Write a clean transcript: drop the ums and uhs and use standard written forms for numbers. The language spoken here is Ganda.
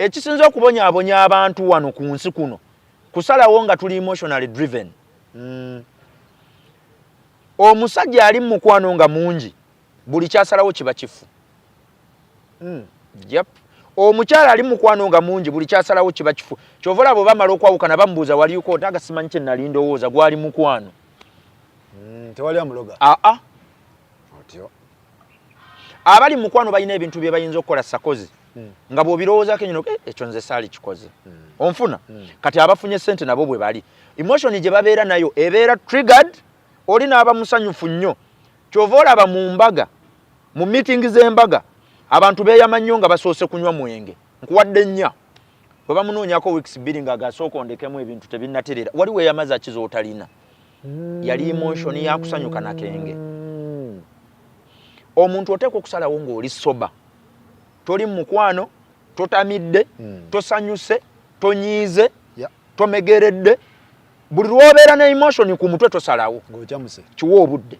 Ekisinza okubonyaabonya abantu wano ku nsi kuno, kusalawo nga tuli emotionally driven. Omusajja ali mu mukwano nga mungi, buli kyasalawo kiba kifu. Yep. Omukyala ali mu mukwano nga mungi, buli kyasalawo kiba kifu. Kyova olaba bwe bamala okwawukana, bamubuuza, "Waliiko otaga?" "Simanyi kye nali ndowooza, gwali mukwano." Tewali amuloga. Aa. Otyo. Abali mu mukwano balina ebintu bye bayinza okukola sakozi nga bw'obirowoozaako enyino, "Eh, ekyo nze saali kikoze." Onfuna? Kati abafunye sente nabo bwe bali, emotion gye babeera nayo ebeera triggered. Oli n'aba musanyufu nnyo. Kyova olaba mu mbaga, mu meeting z'embaga, abantu beeyama nnyo nga basoose kunywa mwenge. Nkuwadde nnya, bwe bamunoonyako weeks 2 nga gasooka ondekemu, ebintu tebinnatereera. Wali weeyamaza ki z'otalina? Yali emotion yakusanyuka nakenge. Omuntu oteekwa okusalawo ng'oli sober, toli mu mukwano, totamidde, tosanyuse, tonyiize, tomegeredde. Buli lw'obeera ne emotion ku mutwe, tosalawo. Ng'okyamuse. Kiwa obudde.